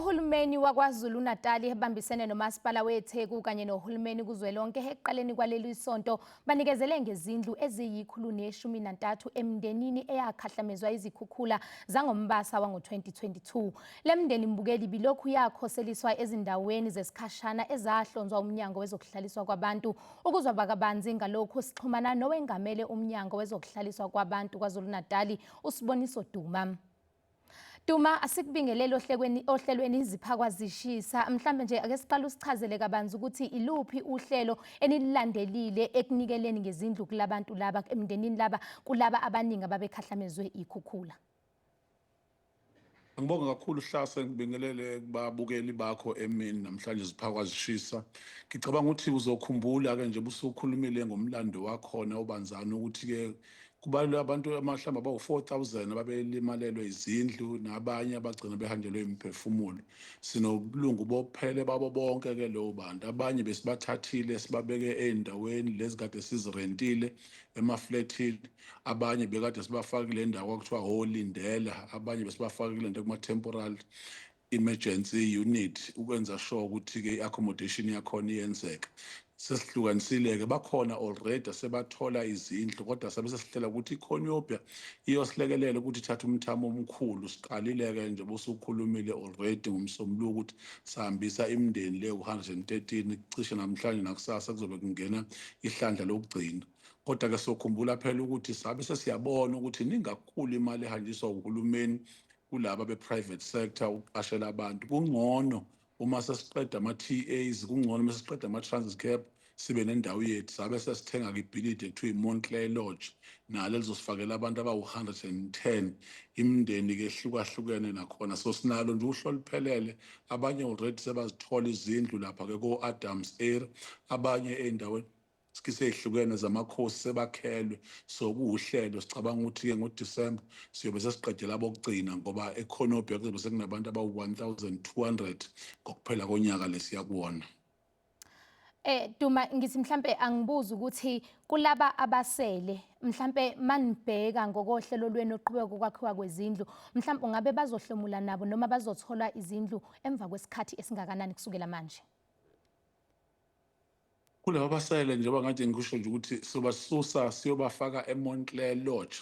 Uhulumeni waKwaZulu-Natali ebambisene nomasipala weTheku kanye nohulumeni kuzwelonke ekuqaleni kwaleli sonto banikezele ngezindlu eziyi-113 emndenini eyakhahlamezwa izikhukhula zangoMbasa wango-2022. Le mndeni mbukeli bilokhu yakhoseliswa ezindaweni zesikhashana ezahlonzwa uMnyango Wezokuhlaliswa Kwabantu. Ukuzwa kabanzi ngalokhu sixhumana nowengamele uMnyango Wezokuhlaliswa Kwabantu KwaZulu-Natali uSiboniso Duma. Duma, asikubingelele ohlekweni ohlelweni Iziphakwa Zishisa. Mhlambe nje ake siqale usichazele kabanzi ukuthi iluphi uhlelo enilulandelile ekunikeleni ngezindlu kulabantu laba, emndenini laba, kulaba abaningi ababekhahlamezwe ikhukhula. Ngibonga kakhulu Hlase, ngibingelele kubabukeli bakho emini namhlanje ziphakwa zishisa. Ngicabanga ukuthi uzokhumbula ke nje busukhulumile ngomlando wakhona obanzana ukuthi ke kubalwa abantu mhlawumbe abawu-4000 ababelimalelwe izindlu nabanye abagcina behanjelwe imiphefumulo. Sinobulungu bokuphele babo bonke ke lowo bantu. Abanye besibathathile sibabeke ey'ndaweni lezi kade sizirentile emaflethini, abanye bekade sibafake kule ndawo kwakuthiwa holindela, abanye besibafake kule nto kuma-temporal emergency unit ukwenza sure ukuthi-ke i-accommodation yakhona iyenzeka. Sesihlukanisile-ke, bakhona already asebathola izindlu, kodwa sabe sesihlela ukuthi ikhoniyopia iyosilekelela ukuthi ithathe umthamo omkhulu. Siqalile-ke nje bosukhulumile already ngomsombuluko ukuthi sihambisa imindeni leyo ku-113, cishe namhlanje nakusasa kuzobe kungena ihlandla lokugcina. Kodwa-ke sokhumbula phela ukuthi sabe sesiyabona ukuthi iningi kakhulu imali ehanjiswa uhulumeni kulaba be-private sector ukuqashela abantu. Kungcono uma sesiqeda ama-TAs, kungcono uma sesiqeda ama-transit cab, sibe nendawo yethu. Sabe sesithenga-ke ibhilidi ekuthiwa i-Montclair Lodge, nalo elizosifakela abantu abawu-110, imindeni-ke ehlukahlukene nakhona. So sinalo nje uhlu oluphelele. Abanye already sebazithola izindlu lapha-ke ko-Adams Air, abanye ey'ndaweni ezihlukene zamakhosi sebakhelwe. So kuwuhlelo, sicabanga ukuthi-ke ngoDisemba siyobe sesiqedela abokugcina, ngoba ekhonobia kuzobe sekunabantu abawu-1200 ngokuphela konyaka lesiya kuwona. Duma, ngithi mhlambe angibuza ukuthi kulaba abasele, mhlambe manibheka ngokohlelo lwenu oqhubeka kokwakhiwa kwezindlu, mhlambe ungabe bazohlomula nabo noma bazothola izindlu emva kwesikhathi esingakanani kusukela manje? Kulaba abasele, njengoba ngathi ngisho nje ukuthi sobasusa siyobafaka eMontclair Lodge,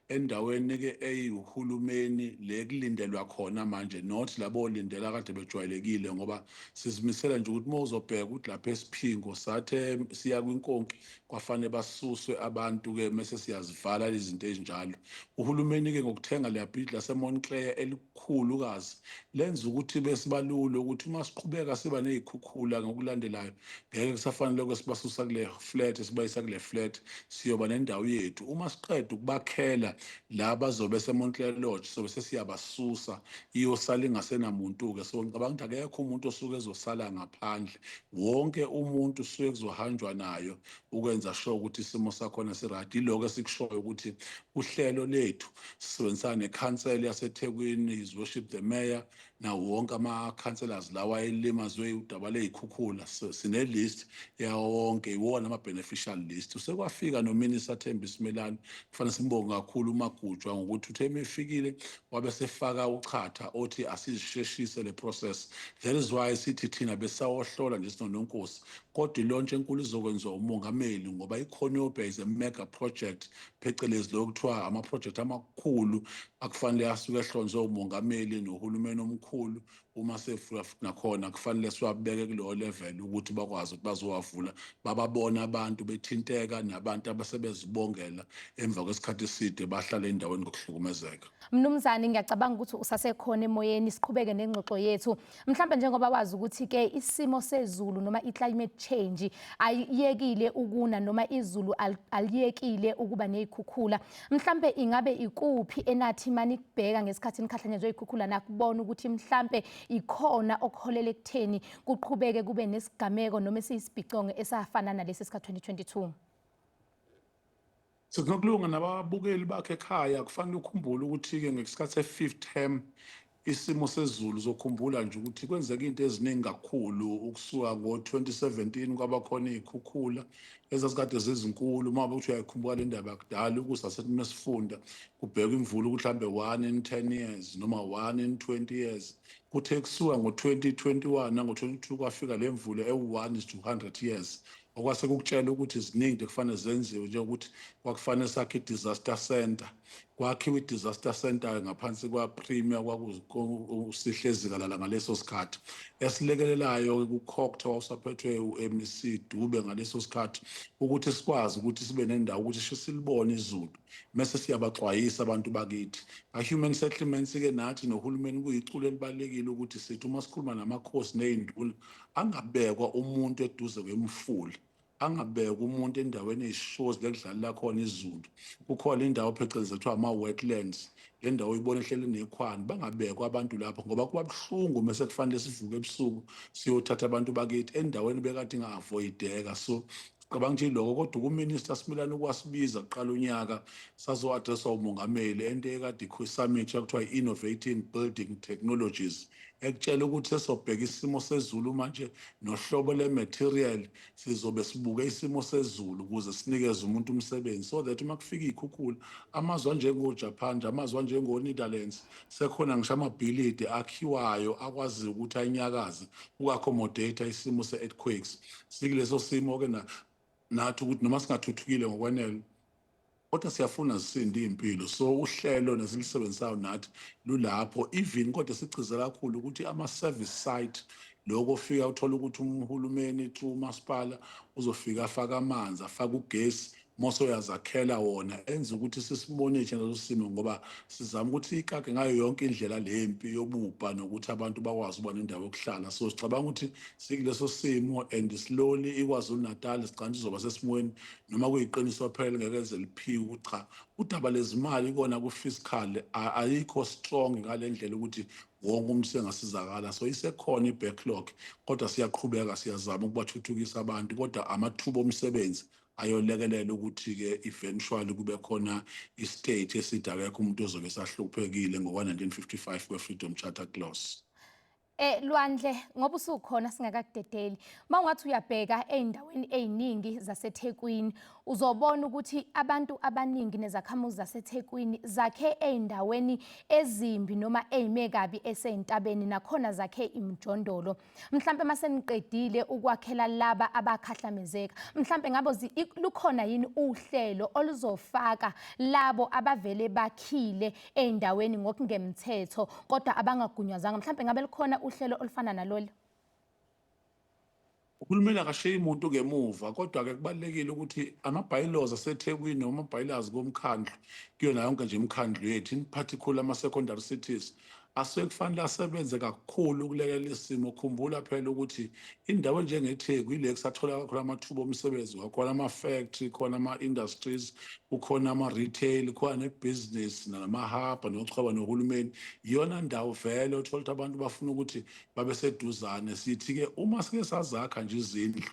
endaweni-ke eyiwuhulumeni le kulindelwa khona manje, not labo lindela kade bejwayelekile, ngoba sizimisele nje ukuthi uma uzobheka ukuthi lapha esiphingo sathe siya kwinkonki kwafanele basuswe abantu-ke, mese siyazivala izinto ezinjalo. Uhulumeni-ke ngokuthenga leya bhilidi laseMontclair elikhulukazi lenza ukuthi besibalule ukuthi uma siqhubeka siba ney'khukhula ngokulandelayo, ngeke kusafanele lokho sibasusa kule flat sibayisa kule flat, siyoba nendawo yethu. Uma siqeda ukubakhela la bazobe seMontclair Lodge, sobe sesiyabasusa, iyosala ingasenamuntu-ke. So ngicabanga ukuthi akekho umuntu osuke ezosala ngaphandle, wonke umuntu usuke kuzohanjwa nayo ukwenza sure ukuthi isimo sakhona si-right. Yiloko esikushoyo ukuthi uhlelo lethu sisebenzisana nekhansela yaseThekwini, His Worship the Mayor, nawo wonke ama-councillors lawa ayelimazwe udaba ley'khukhula. Sine-list yawo wonke, iwona ama-beneficial list. Usekwafika noMinister Thembi Simelane, kufanele simbonge kakhulu uMagujwa ngokuthi uthe efikile wabe sefaka uchatha othi asizisheshise le process. That is why sithi thina besawohlola nje sinoNonkosi, kodwa i-launch enkulu izokwenziwa umongameli, ngoba ikhonobia is a mega project, phecelezi lokhu kuthiwa ama-project amakhulu akufanele asuke ehlonzwe umongameli nohulumeni omkhulu. Uma sefika futhi nakhona kufanele siwabeke kulowo level ukuthi bakwazi ukuthi bazowavula, bababona abantu bethinteka nabantu abasebezibongela emva kwesikhathi eside bahlala endaweni ngokuhlukumezeka. Mnumzane, ngiyacabanga ukuthi usasekhona emoyeni, siqhubeke nengxoxo yethu. Mhlambe njengoba wazi ukuthi ke isimo sezulu noma i-climate change ayiyekile ukuna noma izulu aliyekile ukuba nezikhukhula, mhlambe ingabe ikuphi enathi manikubheka ngesikhathi nikhahlanyezwe izikhukhula nakubona ukuthi mhlambe ikhona okuholela ekutheni kuqhubeke kube nesigameko noma esiyisibhicongo esafana nalesi sika 2022? Sinokulunga nababukeli bakhe ekhaya, kufanele ukhumbule ukuthi-ke ngesikhathi se-fifth term isimo sezulu, uzokhumbula nje ukuthi kwenzeka into eziningi kakhulu ukusuka ngo-2017, kwaba khona iy'khukhula ezazikade zizinkulu. Uma ukuthi uyayikhumbula le ndaba yakudala, ukuze sasethi mesifunda kubhekwa imvula ukuthi mhlambe 1 in 10 years noma 1 in 20 years. Kuthe kusuka ngo-2021 nango-22 kwafika le mvula ewu-1 is to 100 years, okwase kukutshela ukuthi ziningi ekufanele zenziwe, njengokuthi kwakufanele sakhe i-disaster center. Kwakhiwa i-disaster center ngaphansi kwa-premier, kwakuSihle Zikalala ngaleso sikhathi, esilekelelayo ku-COGTA wawusaphethwe u-MEC Dube ngaleso sikhathi, ukuthi sikwazi ukuthi sibe nendawo ukuthi silibone izulu mese siyabaxwayisa abantu bakithi. Ka-human settlements-ke nathi nohulumeni kuyiculo elibalulekile ukuthi sithi uma sikhuluma namakhosi ney'nduna, angabekwa umuntu eduze kwemfula, angabekwa umuntu endaweni eyishozi lekudlalela khona izulu. Kukhona indawo phecelezi kuthiwa ama-wetlands, le ndawo uyibona ehleli nekhwani, bangabekwa abantu lapho, ngoba kuba buhlungu mese kufanele sivuke ebusuku siyothatha abantu bakithi endaweni bekade inga-avoideka. So cabanga ukuthi lokho, kodwa ku-Minister Simelane ukwasibiza kuqala unyaka sazo-addresswa umongameli ento ekade ikwi-summit yakuthiwa i-Innovating Building Technologies, ekutshela ukuthi sesobheka isimo sezulu manje nohlobo le-material, sizobe sibuke isimo sezulu ukuze sinikeze umuntu umsebenzi, so that uma kufika iy'khukhula, amazwe anjengo-Japan nje, amazwe anjengo-Netherlands, sekhona ngisho amabhilidi akhiwayo akwaziyo ukuthi anyakaze uku-accommodate isimo se-earthquakes. Sikuleso simo-ke nathi ukuthi noma singathuthukile ngokwanele, kodwa siyafuna zisinde iy'mpilo. So uhlelo nesilisebenzisayo nathi lulapho even, kodwa sigcize kakhulu ukuthi ama-service site, lokho ofika uthola ukuthi uhulumeni through umasipala uzofika afake amanzi, afake ugesi, mose uyazakhela wona, enza ukuthi sisibonise leso simo, ngoba sizama ukuthi ikake ngayo yonke indlela le mpi yobubha nokuthi abantu bakwazi ukuba nendawo yokuhlala. So sicabanga ukuthi sikuleso simo, and slowly iKwaZulu Natal sicabanga izoba sesimweni, noma kuyiqiniso phela ngeke ze liphiwe ukuthi cha, udaba lezimali kona ku-fiscal ayikho strong ngale ndlela ukuthi wonke umuntu sengasizakala. So isekhona i-backlog, kodwa siyaqhubeka, siyazama ukubathuthukisa abantu, kodwa amathuba omsebenzi ayolekelela ukuthi-ke eventually kube khona i-state esithi akekho umuntu ozobe esahluphekile ngokwa-1955 kwe-Freedom Charter clause. Lwandle, ngoba usukhona singakakudedeli. Mawungathi uyabheka ey'ndaweni ey'ningi zaseThekwini, uzobona ukuthi abantu abaningi nezakhamuzi zaseThekwini zakhe ey'ndaweni ezimbi noma ey'me kabi esey'ntabeni, nakhona zakhe imijondolo. Mhlampe maseniqedile ukwakhela laba abakhahlamezeka, mhlampe ngabo lukhona yini uhlelo oluzofaka labo abavele bakhile ey'ndaweni ngokungemthetho kodwa abangagunywazanga? Mhlampe ngabe lukhona uhlelo olufana nalolu? Uhulumeni akashiyi umuntu ngemuva, kodwa-ke kubalulekile ukuthi ama-bylaws aseThekwini noma ama-bylaws komkhandlu kuyona yonke nje imikhandlu yethu, in particular ama-secondary cities, asuke kufanele asebenze kakhulu ukulekelela isimo. Khumbula phela ukuthi indawo enjengeTheku ile kusathola kakhulu amathuba omsebenzi, khona ama-factory, khona ama-industries, kukhona ama-retail, khona nebhizinisi nama-harbour nokuchweba nohulumeni. Iyona ndawo vele othola ukuthi abantu bafuna ukuthi babe seduzane. Sithi-ke uma sike sazakha nje izindlu,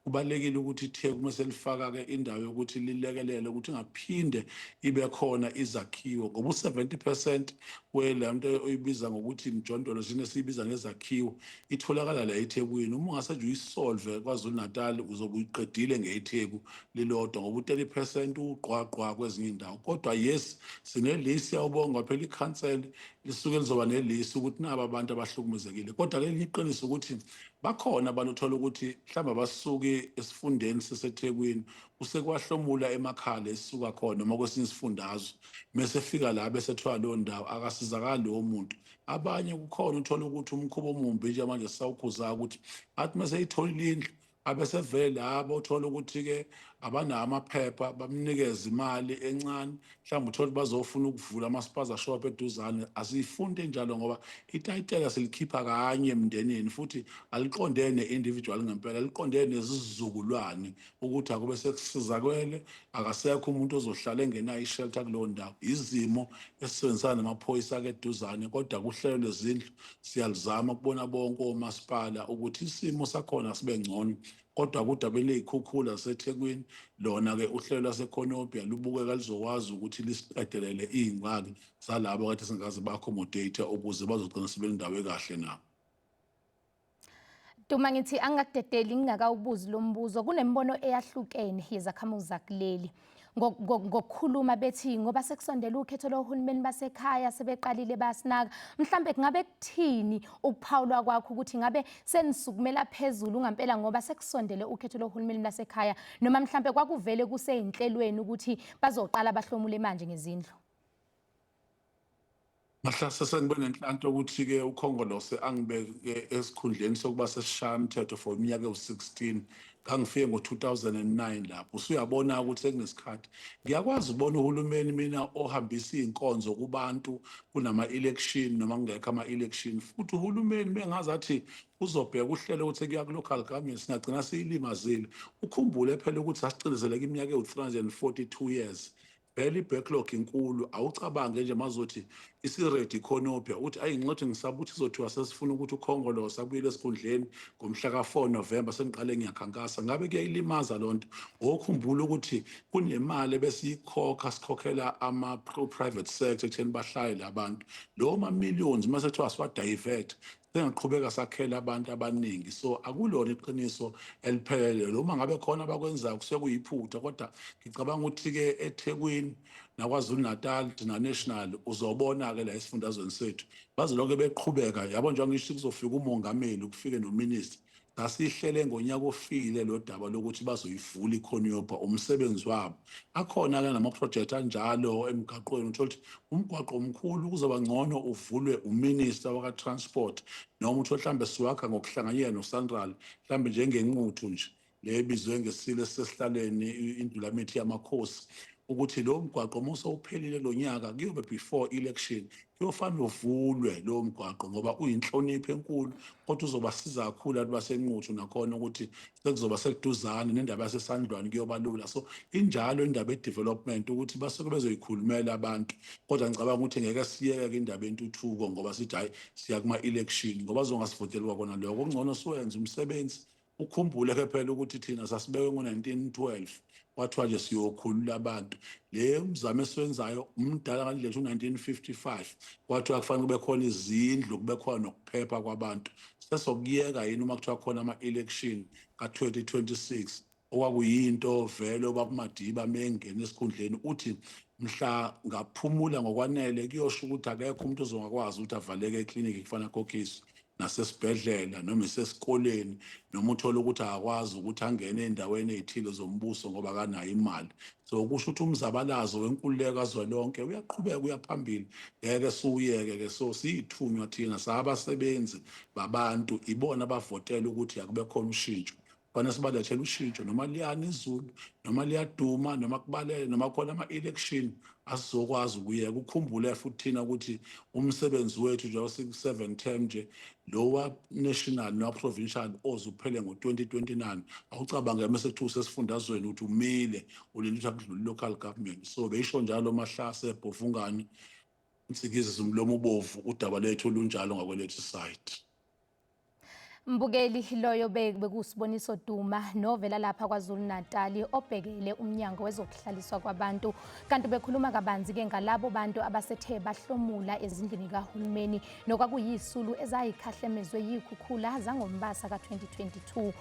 kubalulekile ukuthi iTheku uma selifaka-ke indawo yokuthi lilekelele ukuthi ingaphinde ibe khona izakhiwo, ngoba u-70% wele nto oyibiza ngokuthi imijondolo, thina siyibiza ngezakhiwo, itholakala la eThekwini. Uma ungase nje uyisolve KwaZulu Natal, uzobe uyiqedile ngeTheku lilodwa, ngoba u-30% ugqwagqwa kwezinye iy'ndawo. Kodwa yes, sinelisi, yawubonga phela ikhanseli lisuke lizoba nelisi ukuthi naba abantu abahlukumezekile. Kodwa ke iqiniso ukuthi bakhona abantu uthola ukuthi mhlawumbe abasuki esifundeni siseThekwini, usekwahlomula emakhaya esisuka khona noma kwesinye isifundazwe, mese efika la bese ethola leyo ndawo, akasizakali lowo muntu. Abanye kukhona uthola ukuthi umkhuba omumbi nje manje sisawukhuzayo ukuthi athi mase eyitholile indlu, abesevele labo uthola ukuthi-ke abanawo amaphepha, bamnikeze imali encane, mhlawumbe uthole ukuthi bazofuna ukuvula ama-spaza shop eduzane. Asiyifundi enjalo, ngoba itayitela silikhipha kanye emndenini, futhi aliqondene ne-individual ngempela, liqondene nezizukulwane, ukuthi akube sekusizakele, akasekho umuntu ozohlala engenayo i-shelter kuleyo ndawo. Izimo esisebenzisana namaphoyisa-ke eduzane, kodwa kuhlelo lwezindlu siyalizama ukubona bonke omasipala ukuthi isimo sakhona sibe ngcono. Kodwa kudaba ley'khukhula zaseThekwini lona-ke, uhlelo lwaseCornubia lubukeka lizokwazi ukuthi lisiqedelele iy'ngxaki zalabo kade singaze ba-accommodate ukuze bazogcina sebendawo ekahle nabo. Duma, ngithi angingakudedeli ngingakawubuzi lo mbuzo. Kunemibono eyahlukene yezakhamuzi zakuleli ngokukhuluma bethi ngoba sekusondela ukhetho lohulumeni basekhaya, sebeqalile bayasinaka. Mhlambe kungabe kuthini ukuphawulwa kwakho ukuthi ngabe senisukumela phezulu ngampela ngoba sekusondele ukhetho lohulumeni basekhaya, noma mhlambe kwakuvele kuseyinhlelweni ukuthi bazoqala bahlomule manje ngezindlu? Mahlase, sengibe nenhlanhla ukuthi-ke uKhongolose angibeke esikhundleni sokuba sesishayamthetho for iminyaka ewu-16. Ngangifike ngo-2009 lapho. Usuyabona ukuthi sekunesikhathi. Ngiyakwazi ukubona uhulumeni mina ohambisa iy'nkonzo kubantu kunama-election noma kungekho ama-election. Futhi uhulumeni bengazathi uzobheka uhlelo ukuthi kuya ku-local government, singagcina siyilimazile. Ukhumbule phela ukuthi sasicindezeleke iminyaka ewu-342 years. Vele i-backlog inkulu. Awucabange nje mazothi isi-ready ikhonopia, uthi ayi, ngithi ngisaba ukuthi izothiwa sesifuna ukuthi uKhongolose abuyele esikhundleni ngomhla ka-4 November, sengiqale ngiyakhankasa. Ngabe kuyayilimaza loo nto? Ngokhumbula ukuthi kunemali ebesiyikhokha, sikhokhela ama-private sector ekutheni bahlale labantu, lowo ma-millions uma sekuthiwa siwa-divert, sengaqhubeka sakhela abantu abaningi. So akulona iqiniso eliphelele noma ngabe khona abakwenzayo kusuke kuyiphutha, kodwa ngicabanga ukuthi-ke eThekwini naKwaZulu Natal na-national uzobona-ke la esifundazweni sethu bazolokhu beqhubeka, yabo. Njengoba ngisho, kuzofika umongameli, kufike nominister. Sasihlele ngonyaka ofile lo daba lokuthi bazoyivula ikhonyopa, umsebenzi wabo. Akhona-ke nama-project anjalo emgaqweni, uthole ukuthi umgwaqo omkhulu kuzoba ngcono uvulwe uminister waka-transport, noma uthole mhlawumbe siwakha ngokuhlanganyela no-SANRAL, mhlawumbe njengenquthu nje le ebizwe ngesilo esisesihlaleni, indlulamithi yamakhosi, ukuthi lo mgwaqo uma usewuphelile lo nyaka, kuyobe before election kuyofanele uvulwe lowo mgwaqo ngoba uyinhlonipho enkulu, kodwa uzobasiza kakhulu abantu baseNquthu, nakhona ukuthi sekuzoba sekuduzane nendaba yaseSandlwane, kuyoba lula. So injalo indaba ye-development ukuthi basuke bezoyikhulumela abantu, kodwa ngicabanga ukuthi ngeke siyeke indaba yentuthuko ngoba sithi hhayi, siya kuma-election, ngoba zongasivoteli kwakona lokho. Kungcono siwenze umsebenzi. Ukhumbule-ke phela ukuthi thina sasibekwe ngo-1912, kwathiwa nje siyokhulula abantu. Le mzamo esiwenzayo umdala ngandlela, u-1955 kwathiwa kufanele kube khona izindlu, kube khona nokuphepha kwabantu. Sesokuyeka yini uma kuthiwa khona ama-election ka-2026, okwakuyinto vele obakuMadiba mengena esikhundleni, uthi mhla ngaphumula ngokwanele kuyosho ukuthi akekho umuntu ozongakwazi ukuthi avaleke eklinikhi kufana akhokhiswe, nasesibhedlela noma isesikoleni, noma uthole ukuthi akakwazi ukuthi angene ey'ndaweni ey'thile zombuso ngoba akanayo imali. So kusho ukuthi umzabalazo wenkululeko kazwelonke uyaqhubeka, uya phambili, ngeke siwuyeke-ke. So siyithunywa thina, sabasebenzi babantu, ibona abavotela ukuthi akube khona ushintsho. Fanele sibalethele ushintsho noma liyana izulu, noma liyaduma, noma kubalele, noma khona ama-election, asizokwazi ukuyeka. Ukhumbule futhi thina ukuthi umsebenzi wethu njengoba siku-seven term nje, lowa national nowa provincial oze uphele ngo-2029. Awucabange mase kuthiwa usesifundazweni ukuthi umile, ulinde ukuthi akudlule local government. So beyisho njalo Mahlase, Bhovungane, insikizi zomlomo ubovu, udaba lethu lunjalo ngakwelethu side. Mbukeli, loyo bekuSiboniso Duma novela lapha KwaZulu Natal, obhekele umnyango wezokuhlaliswa kwabantu, kanti bekhuluma kabanzi ke ngalabo bantu abasethe bahlomula ezindlini kahulumeni nokwakuyisulu ezayikhahlemezwe yikhukhula zangoMbasa ka-2022.